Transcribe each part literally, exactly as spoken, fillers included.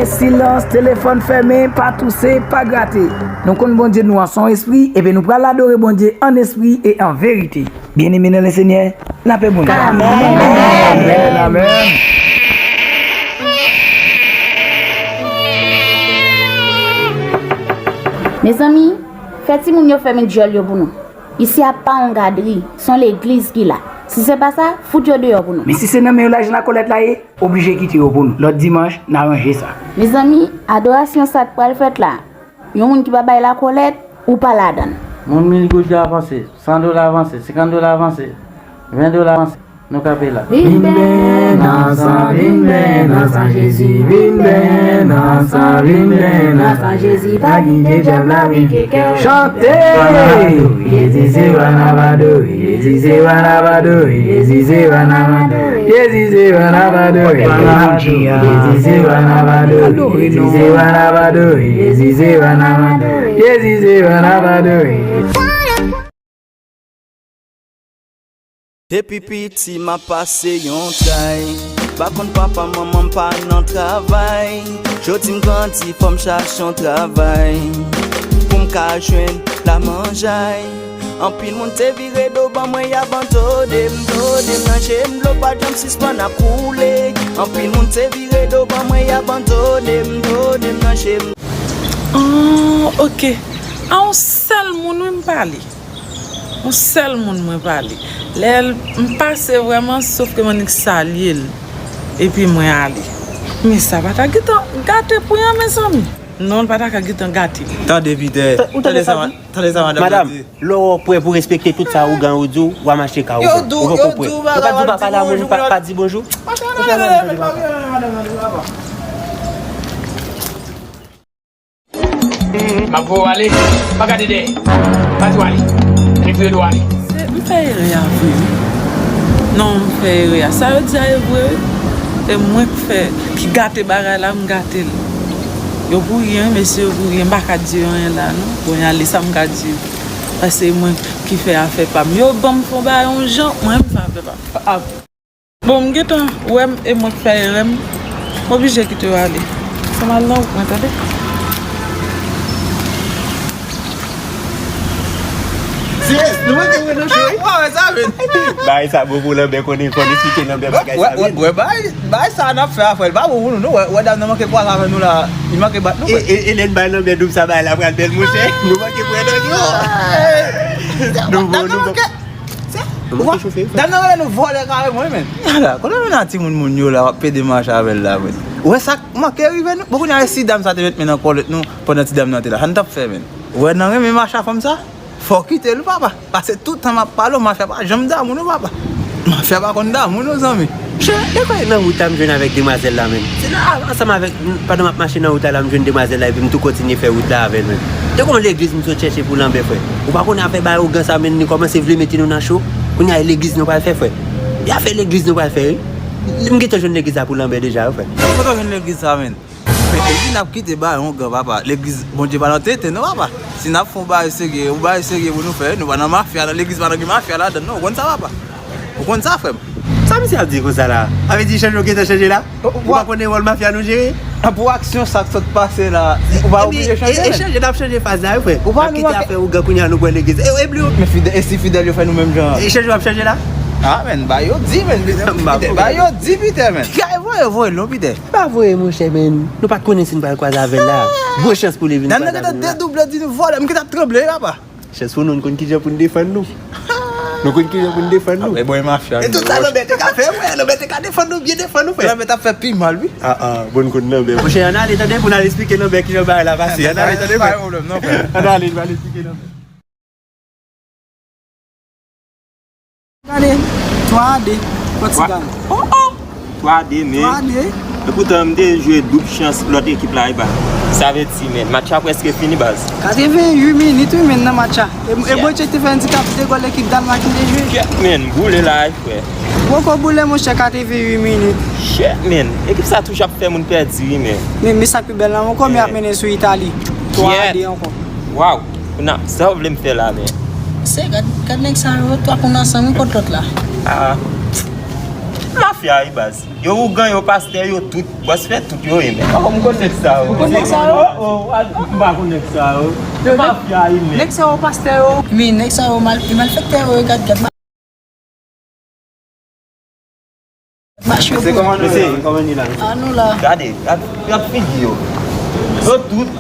Silans, telefòn fèmen, pa touse, pa grate. Nou konn Bondye nou an se yon espri, ebyen nou pral adore Bondye an espri e an verite. Byeneme nan Lesenyè, lapè Bondye. Amèn. Amèn, amèn. Mezanmi, fè timoun yo fèmen djòl yo pou nou. Isi a pa yon gadri, se yon legliz ki la. Si se pa sa, fout yo deyò pou nou. Men si se nan men yo lajan lakòlèt la ye, oblije kite yo pou nou. Lòt dimanch, n a ranje sa. Mezanmi, adorasyon sa k pral fèt la, yon moun ki pa bay lakòlèt, ou pa ladan l. Moun mil goud la avanse, san dola avanse, senkant dola avanse, ven dola avanse. Nou kanpe la. Vin benyen nan san, vin benyen nan san Jezi, vin benyen nan san, vin benyen nan san Jezi, pa kite dyab la pike kè w. Chante! Jezi se wa n ap adore, Jezi se wa n ap adore, Jezi se wa n ap adore, Jezi se wa n ap adore, Jezi se wa n ap adore, Jezi se wa n ap adore, Jezi se wa n ap adore, Jezi se wa n ap adore. Depi piti m ap pase yon tray. Pa konn papa manman m pa nan travay. Jodi m grandi fò m chache yon travay pou m ka jwenn la manjay. Anpil moun te vire do ban mwen y abandone m, done m nan je m dlo pa janm sispann ap koule. Anpil moun te vire do ban mwen y abandone m, done m nan je m. Oh, ok. A yon sèl moun wi m pale. Yon sèl moun mwen pale. Lè m pase vrèman, sof ke m annik salye l. Epi mwen ale. Men sa pa ta gentan gate pou yon mezanmi. Non, l pa ta ka gentan gate. Tande Pitè. Tande sa, tande sa madanm. Madanm, lè w prè pou respekte tout sa ougan yo di w, w a mache ka ougan. Ou poko prè. Yo pa di w pa pale a moun, pa di bonjou. M ap voye w ale. Pa gade dèyè. Pa di w ale. Annik vire do w ale. Se, m fè erè a vre wi. Non, m fè erè a. Sa yo di a e vre wi. E mwen k fè, ki gate bagay la, m gate l. Yo pou ri wi, mesye, yo pou ri. M pa ka di yo anyen la non. Bon, y ale, sa m ka di yo. Paske mwen ki fè afè pa m. Yo ban m fon bagay yon jan, mwen m fè afè pa m. Bon, m gentan wè m e mwen k fè erè m. M oblije kite yo ale. Fò m al nan wout mwen, tande. Yes, nou mete mwen nan cheri. Bagay sa bon pou Lanbè konnen, fò n esplike Lanbè bagay sa. Wè, wè, bagay, bagay sa n ap fè a, frè, li pa bon pou nou, non. Wè, wè dam nan manke kwaze avè nou la, li manke bat nou, frè. E, e, e lè n bay Lanbè doub sa, bagay la pral bèl, monchè. Nou manke pran nan yo. Nou bon, nou bon. Dam nan rele nou vòlè kareman wi, men. Ala, kote nou nan timoun moun yo la, w ap pede mache avè l la, men. Ou wè sa k manke rive nou? Bon, kounye a, si dam sa te met men nan kòlèt nou pandan ti dam nan te la, sa n t ap fè, men? Ou wè nan renmen mache a fanm sa? Fò w kite l wi, papa. Paske tout tan m ap pale w, mafya pa janm damou non, papa. Mafya pa konn damou non, zanmi. Chè, e kòman nan wout la m jwenn avèk demwazèl la menm? Se la, ansanm avèk, pandan m ap mache nan wout la, la m jwenn demwazèl la, epi m tou kontinye fè wout la avè l menm. Te gon legliz m sot chèche pou Lanbè, frè. Ou pa konnen afè bay ougan sa menm, li kòmanse vle mete nou nan cho. Kounye a e legliz nou pral fè, frè. E afè legliz nou pral fè, wi. M gentan jwenn legliz la pou Lanbè deja, wi, frè. Kote w jwenn legliz sa menm? Men epi n ap kite bagay ougan, papa. Legliz, Bondye pa nan tenten non, papa. Si n ap fè yon bagay serye, yon bagay serye pou nou fè, nou pa nan mafya, nan legliz pa nan gen mafya ladan l non, ou konn sa, papa? Ou konn sa, frè m? Sa misye ap di konsa la? Sa vle di chanje w gentan chanje la? Ou pa konnen wòl mafya nou jere? Pou aksyon sa k sot pase la, ou pa oblije chanje, e chanje n ap chanje faz la wi, frè. N ap kite afè ougan, kounye a nou pran legliz. E, e bliye. Men Fidèl, e si Fidèl yo fè nou menm jan an? E chanje w ap chanje la? Ah, men, ba yo di, men. Ba yo di, Pitè, men. Voye, voye l non, Pitè. Pa voye, monchè, men. Nou pa t konnen si n pral kwaze avè l la. Gwo chans pou li vin kwaze avè nou la. Dam nan gentan dedouble, di nou vòlè, m gentan ap tranble, papa. Chans pou nou, n konn kijan pou n defann nou. Nou konn kijan pou n defann nou. Apre bon, e mafya. E tout sa Lanbè te ka fè, frè. Lanbè te ka defann nou, byen defann nou, frè. Lanbè t ap fè pi mal, wi. Ah, ah, bon, n konn Lanbè. Monchè, ann ale, tande, pou n al esplike Lanbè kijan bagay la pase. Ann ale, tande, frè. Pa gen pwoblèm, non, frè. Ann ale, n al esplike Lanbè. Gade, twa a de, Pòtigal. Oh, oh! Twa a de, men. Twa a de. Epoutan, m te jwe doub chans lòt ekip la, e ba. Sa vle di, men, match la prèske fini, baz. Katreven uit minit, wi, men, nan match la. E, e Bocek te fè andikap de gòl ekip Dalmak ki te jwe. Kèt, men, m boule la, wi, frè. Poko boule, monchè, katreven uit minit. Shit, men. Ekip sa toujou ap fè moun pèdi, wi, men. Men, men sa k pi bèl la ankò, men y ap mennen sou Itali. Twa a de ankò. Waw. Kounye a, sa w vle m fè la, men? Se, gad, gad nèg sa yo, twa konn ansanm, wi, kont lòt la. Ah. M ap Mafya wi baz. Yo ougan, yo pastè, yo tout. Bòs fè tout yo ye, men. Oh, m konn nèg sa yo. Ou konn nèg sa yo? Oh, oh, m pa konn nèg sa yo. Yo mafya wi, men. Nèg sa yo pastè yo. Men nèg sa yo mal, malfektè yo, gad, gad. Mache yo. Mesye, kòman nou ye la? An nou la. Gade, gad, gad figi yo. Yo tout.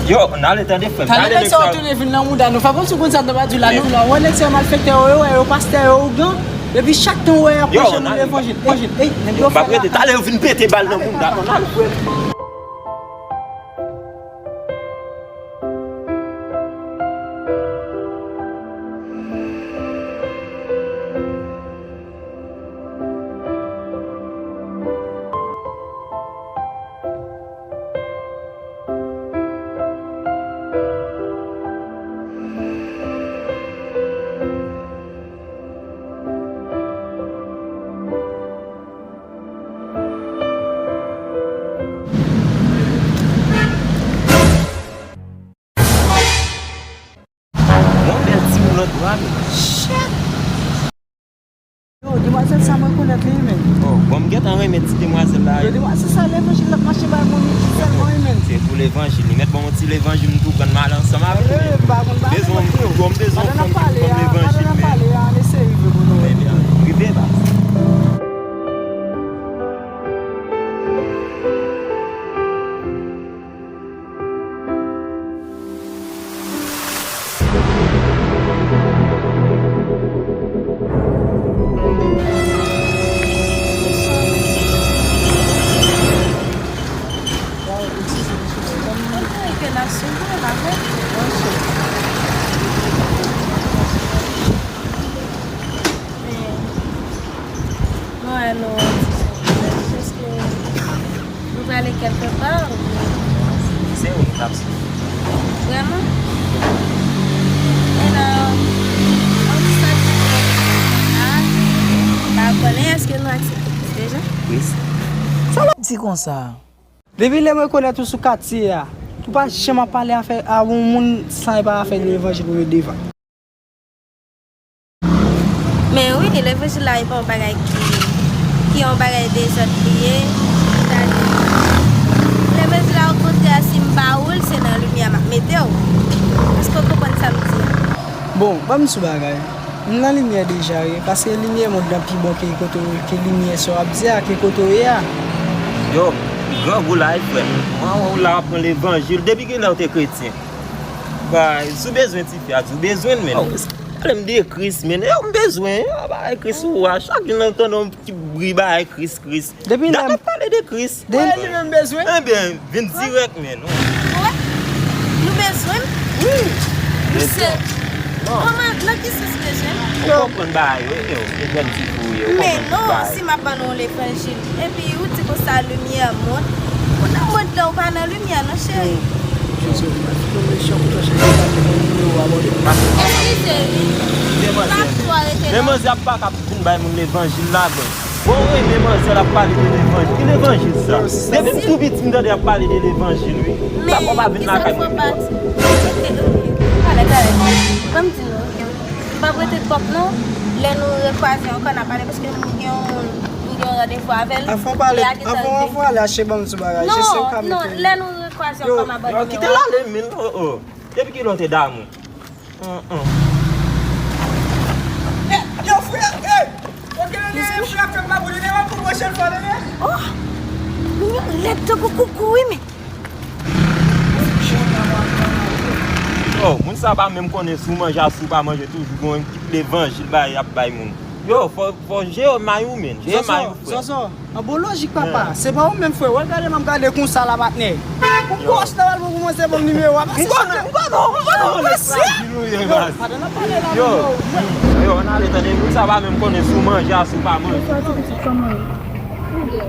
Yo, n ale tande frè m. Talè nèg sa yo tounen vin nan mouda nou. Fè kòmsi w konn sa n t ap di la, nou la. Wè nèg sa yo malfektè yo, yo, wè yo pastè yo, ougan. Epi chak tan w wè y ap preche nou levanjil, levanjil. Ey, nèg yo fè la. Talè yo vin pete bal nan mouda nou. N ale frè m. Yon bèl timoun lòt bra, men. Shit! Yo, demwazèl sa m rekonèt li, men. Oh, bon, m gentan renmen ti demwazèl la. Yo, demwazèl sa, levanjil l ap mache bay moun, li sèlman, wi, men. Se pou levanjil, li mèt ban m yon ti levanjil, m tou pran m ale ansanm avè l, men. Yo, m pa konn bagay, yo. Yo, m bezwen yon fanm ki pou ban m levanjil, men. Pandan n ap pale a, ann eseye rive pou nou. Ebyen, rive, baz. Mwen wè nou an ti jan. Èske nou prale kèlke pa oubyen? Se ou nou t ap swiv. Vrèman? Men nan yon ti santiman, a, pa konnen èske nou aksepte Kris deja? Kris? Sa w ap di konsa? Depi lè m rekonèt ou sou katye a, ou pa janm ap pale afè a yon moun san e pa afè levanjil ou mete devan. Men wi, levanjil la, e pa yon bagay ki, ki yon bagay dezòd li ye. Gade. Levanjil la, okontrè, si m ba ou l, se nan limyè m ap mete w. Èske w konprann sa m di a? Bon, ban m di w bagay. M nan limyè deja, wi, paske limyè mond lan pi bon ke kote w, ke limyè sa w ap di a, ke kote w ye a. Yo, grangou la, wi, frè m. Mwen wè w la, w ap pran levanjil. Depi kilè w te kretyen? Bay, si w bezwen tifi a, di w bezwen l, men. Oh, pale m de Kris, men. Yo, m bezwen, yo, bay Kris ou a. Chak jou nan tande yon ti bri bay Kris, Kris. Depi lè m ap pale de Kris. Wè, li menm bezwen. Ebyen, vin dirèk, men. Ou wè? Nou bezwen l? Wi. Nou se. Non. Kòman, nan ki sans bezwen l? Ou konprann bagay yo, yo, se jèn ti fi w ye, ou konprann bagay. Men non, si m ap ban nou levanjil, epi ou di konsa limyè mond. Ou nan mond lan, ou pa nan limyè, non, cheri. Eskize, wi. M ap tou arete la. Men manzè ap pa ka vin bay moun levanjil la, bon. Bon, ou renmen manzè l ap pale de levanjil. Ki levanjil sa? Depi m tou piti, m tande y ap pale de levanjil, wi. Sa fè w pa vin lakay mwen? Talè, talè. Ban m di nou, ok. M p ap rete twòp, non. Lè nou rekwaze ankò, n a pale, paske m gen yon, m gen yon randevou avè l. Anfen w pale, anfen w ale achte ban m ti bagay. Non, non, lè nou rekwaze ankò, m a ba w nimewo a. Yo, kite l ale, men, oh, oh. Depi kilè w te damou? Yo, frè, ey! Yo, gen lè frè fè m pa boule, devan pou pwochèn fwa, tande? Oh! Moun yo lèd tankou koukou, wi, men. Oh, moun sa pa menm konnen si w manje a si w pa manje, toujou gon yon ti levanjil bay, y ap bay moun. Yo, fò, fò jere may ou, men. Jere may ou, frè. An bon lojik, papa. Se pa ou menm, frè. Wè, gade, m ap gade konsa la, patnè. Pou bòs la, pou kòmanse ban m nimewo a. M konnen, m konnen, m konnen, mesye. Yo, padan n ap pale la, yo, yo, ann ale tande. Moun sa pa menm konnen si w manje a, si w pa manje. Bonswa, ti pitit, kòman w ye?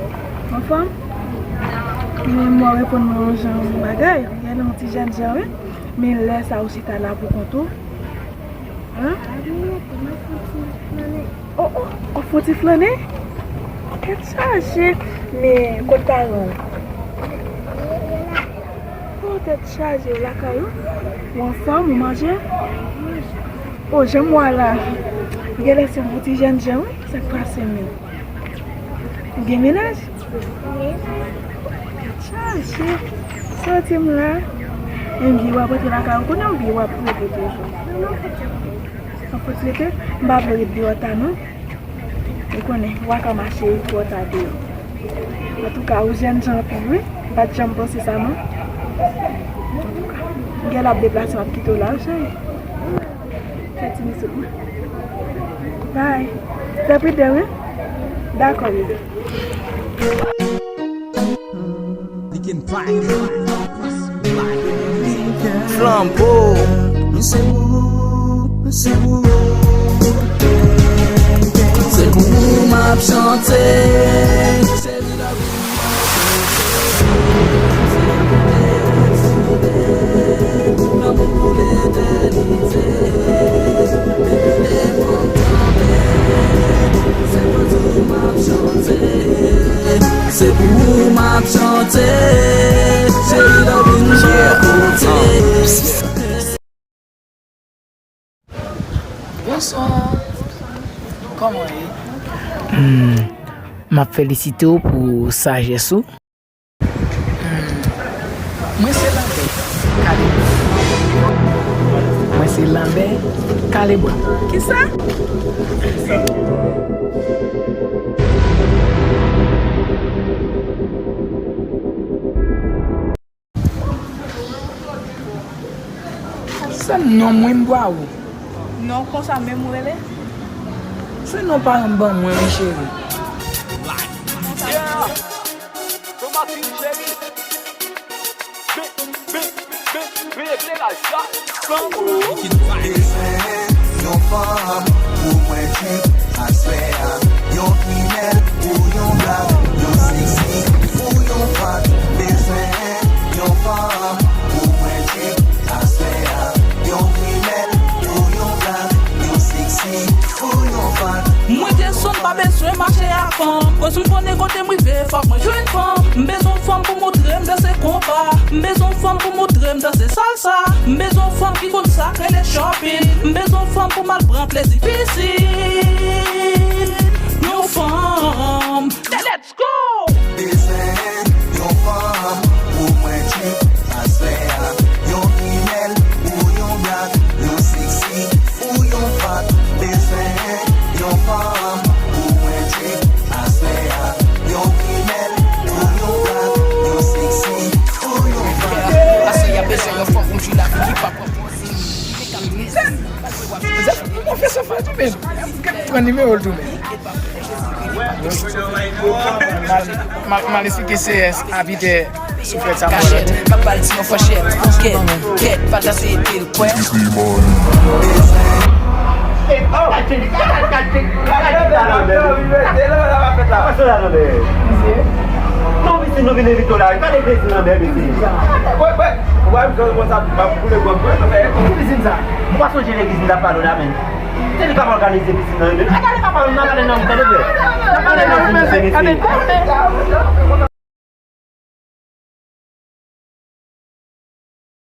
Anfòm? Men m wè w reponn mwen yon jan yon bagay. Ou genlè yon ti jèn jan, wi. Men lè sa ou chita la pou kont ou. Hein? Oh, oh, w ap fè yon ti flannen? Tèt chaje. Men kot paran w? Oh, tèt chaje, w lakay ou? Ou anfòm, ou manje? Oh, jan m wè w la. Genlè se yon ti jèn jan, wi. Sa k pase menm? Ou gen mennaj? Wi. Chache. Soti m la. Ebyen w ap rantre lakay ou, konnen w byen w ap rete toujou. An fòs rete, m pa vle ret deyò ta non. Ou konnen, w a ka mache twò ta deyò. Antouka, ou jènjan anpil wi. M pa t janm panse sa non. Antouka, m gen lè ap deplase, m ap kite w la wi cheri. Fè ti bisou pou mwen. Bye. Fè pride wi. Dakò bebe. Flanbo. Se pou ou, se pou ou. Se pou ou m ap chante. Se pou ou m ap chante, cheri love vin bò kote. Bonswa. Kòman w ye? Hmm, m ap felisite w pou sajès ou. Hmm. Mwen se Lanbè Kalebwa. Mwen se Lanbè Kalebwa. Kisa? Se non mwen m bwa ou. Non konsa menm ou rele? Se non paran m ban mwen wi cheri. Yeah. Tomatin cheri. Big, big, big, big, big, big, like that. Flanbo. Bezwen yon fanm pou mwen trip aswè a. Yon female ou yon black, yon sexy ou yon fat. Bezwen yon fanm pou mwen trip aswè a. Yon female ou yon black, yon sexy ou yon fat. Mwen te sonn pa bezwen mache ak fanm. Koz m konnen kote m rive, fòk mwen jwenn fanm. M bezwen fanm pou montre m danse konpa. M bezwen fanm pou montre m danse salsa. M bezwen fanm ki konn sa k rele shopping. M bezwen fanm pou m al pran plezi pisin. Yon fanm. Let's go! Bezwen yon fanm pou mwen trip aswè a. Yon female ou yon black, yon sexy ou yon fat. Bezwen yon fanm pou mwen trip aswè a. Yon female ou yon black, yon sexy ou yon fat. Aswè a bezwen yon fanm pou m jwi lavi ki pa pran poz. Mwen fè sa fè tou men. Pran nimewo l tou men. M al, m al, m al esplike C S a Pitè sou fèt sa m wè la. Kachèt, m ap ba l ti yon fanchèt. Kèt, kèt, pa l kase ete l, kwè. Non, pisin, nou vin envite w la. Gade pisin nan, bebe. Wè, wè, wè, pisin sa. Ou pa sonje legliz m t ap pale w la, men. Se li k ap òganize pisin nan, men. Gade papa nou, n a pale nan wout, tande, frè. N a pale nan wout, mesye.